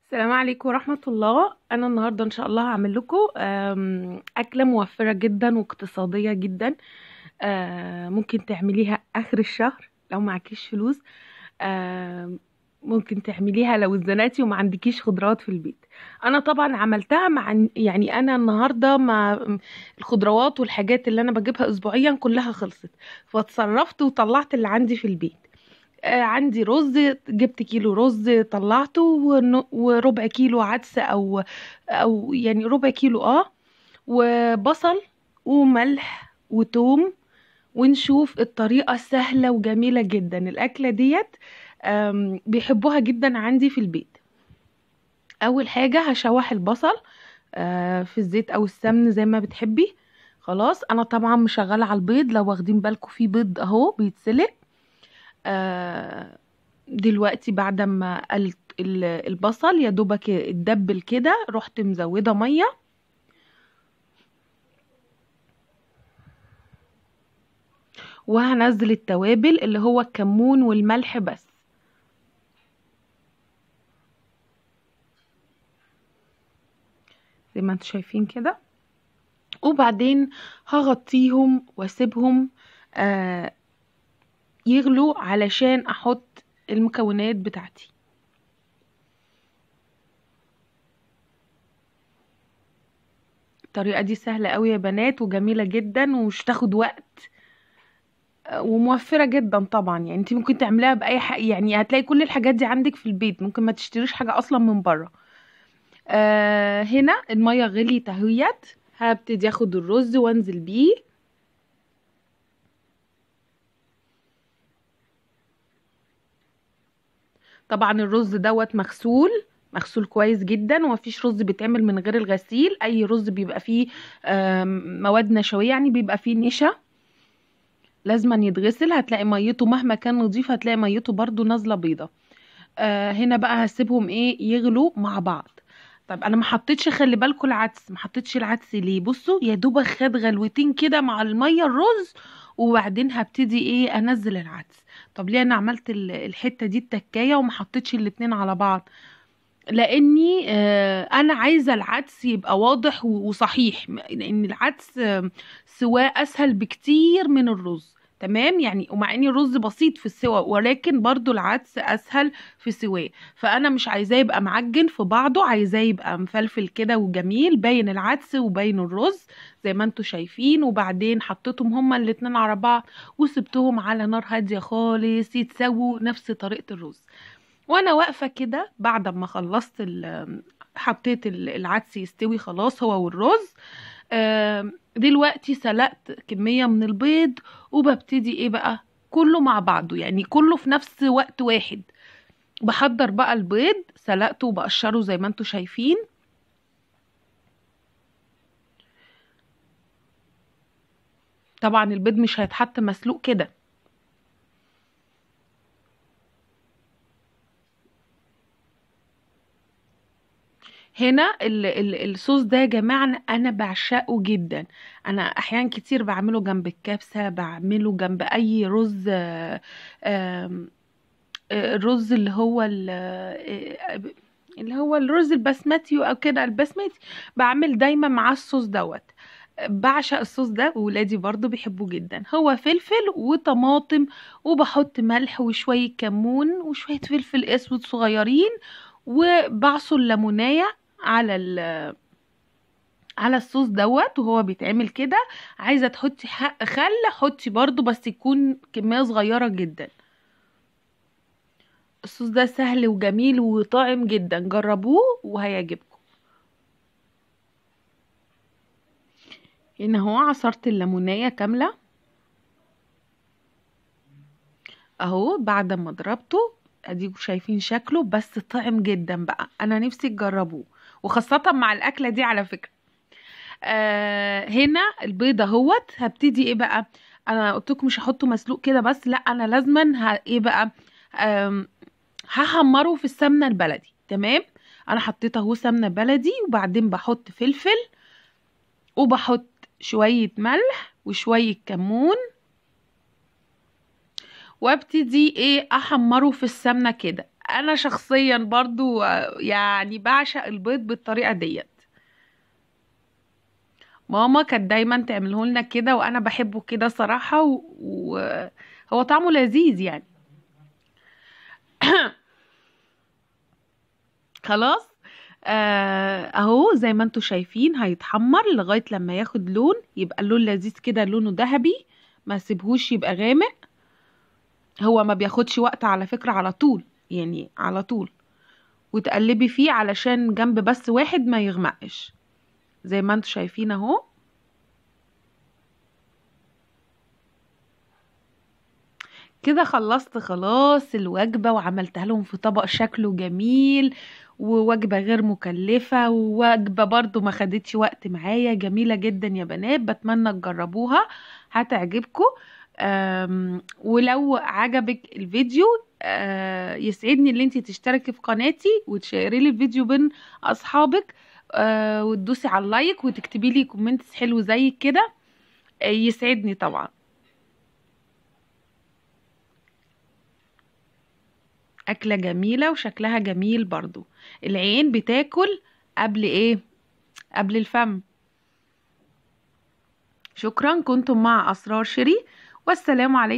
السلام عليكم ورحمة الله. أنا النهاردة إن شاء الله هعمل لكم أكلة موفرة جدا واقتصادية جدا. ممكن تعمليها آخر الشهر لو معكيش فلوس، ممكن تعمليها لو اتزنقتي وما عندكيش خضروات في البيت. أنا طبعا عملتها مع يعني أنا النهاردة مع الخضروات والحاجات اللي أنا بجيبها أسبوعيا كلها خلصت، فاتصرفت وطلعت اللي عندي في البيت. عندي رز، جبت كيلو رز طلعته، وربع كيلو عدس او يعني ربع كيلو وبصل وملح وتوم. ونشوف الطريقة سهلة وجميلة جدا. الأكلة ديت بيحبوها جدا عندي في البيت. أول حاجة هشوح البصل في الزيت أو السمن زي ما بتحبي. خلاص أنا طبعا مشغلة على البيض، لو واخدين بالكم في بيض أهو بيتسلق. دلوقتي بعد ما قلت البصل يا دوبك اتدبل كده، رحت مزوده مية وهنزل التوابل اللي هو الكمون والملح بس. زي ما انتم شايفين كده. وبعدين هغطيهم واسيبهم يغلوا علشان احط المكونات بتاعتي. الطريقة دي سهلة قوي يا بنات وجميلة جدا ومش تاخد وقت وموفرة جدا طبعا. يعني انت ممكن تعمليها باي حاجة، يعني هتلاقي كل الحاجات دي عندك في البيت، ممكن ما تشتريش حاجة اصلا من بره. هنا المية غليت اهيت، هبتدي اخد الرز وانزل بيه. طبعا الرز دوت مغسول مغسول كويس جدا، ومفيش رز بيتعمل من غير الغسيل. اي رز بيبقى فيه مواد نشويه، يعني بيبقى فيه نشا، لازما يتغسل. هتلاقي ميته مهما كان نظيف هتلاقي ميته برضو نازله بيضة. هنا بقى هسيبهم ايه يغلوا مع بعض. طب انا ما حطيتش، خلي بالكم العدس، ما حطيتش العدس ليه؟ بصوا يا دوبك خد غلوتين كده مع المية الرز، وبعدين هبتدي ايه انزل العدس. طب ليه انا عملت الحتة دي التكايه وما حطيتش الاتنين على بعض؟ لاني انا عايزه العدس يبقى واضح وصحيح، لان العدس سواه اسهل بكتير من الرز. تمام يعني، ومع ان الرز بسيط في السوا ولكن برضو العدس اسهل في سواه. فانا مش عايزاه يبقى معجن في بعضه، عايزاه يبقى مفلفل كده وجميل، باين العدس وباين الرز زي ما انتم شايفين. وبعدين حطيتهم هما الاتنين على بعض وسبتهم على نار هادية خالص يتسووا نفس طريقه الرز. وانا واقفة كده بعد ما خلصت حطيت العدس يستوي خلاص هو والرز. دلوقتي سلقت كمية من البيض وببتدي ايه بقى كله مع بعضه، يعني كله في نفس وقت واحد. بحضر بقى البيض، سلقته وبقشره زي ما انتم شايفين. طبعا البيض مش هيتحط مسلوق كده. هنا الصوص ده يا جماعة انا بعشقه جدا. انا احيان كتير بعمله جنب الكبسه، بعمله جنب اي رز، الرز اللي هو الرز البسمتي او كده، البسمتي بعمل دايما مع الصوص دوت. بعشق الصوص ده وولادي برضو بيحبوه جدا. هو فلفل وطماطم، وبحط ملح وشوية كمون وشوية فلفل اسود صغيرين، وبعصر ليمونيه على الصوص دوت وهو بيتعمل كده. عايزه تحطي خل حطي برضو، بس يكون كمية صغيرة جدا. الصوص ده سهل وجميل وطعم جدا، جربوه وهيعجبكم. هنا هو عصرت الليمونيه كاملة اهو بعد ما ضربته، اديكوا شايفين شكله، بس طعم جدا بقى. انا نفسي تجربوه وخاصة مع الاكلة دي على فكرة. هنا البيضة اهوت. هبتدي ايه بقى، انا قلت لكم مش هحطه مسلوق كده بس، لا انا لازما ايه بقى هحمره في السمنة البلدي. تمام، انا حطيت اهو سمنه بلدي، وبعدين بحط فلفل وبحط شوية ملح وشوية كمون، وابتدي ايه احمره في السمنة كده. انا شخصيا برضو يعني بعشق البيض بالطريقة ديت. ماما كانت دايما تعمله لنا كده، وانا بحبه كده صراحة، وهو طعمه لذيذ يعني. خلاص اهو زي ما انتوا شايفين هيتحمر لغاية لما ياخد لون، يبقى اللون لذيذ كده، لونه ذهبي، ما سيبهوش يبقى غامق. هو ما بياخدش وقت على فكرة، على طول يعني، على طول. وتقلبي فيه علشان جنب بس واحد ما يغمقش، زي ما انتوا شايفين اهو. كده خلصت خلاص الوجبة، وعملتها لهم في طبق شكله جميل، ووجبة غير مكلفة، ووجبة برضو ما خدتش وقت معايا، جميلة جدا يا بنات. بتمنى تجربوها، هتعجبكم. ولو عجبك الفيديو يسعدني ان انتي تشتركي في قناتي، وتشيري لي الفيديو بين اصحابك، وتدوسي على ال like، وتكتبي لي comments حلو زي كده، يسعدني طبعا. أكلة جميلة وشكلها جميل برضو. العين بتاكل قبل ايه؟ قبل الفم. شكرا، كنتم مع أسرار شيري، والسلام عليكم.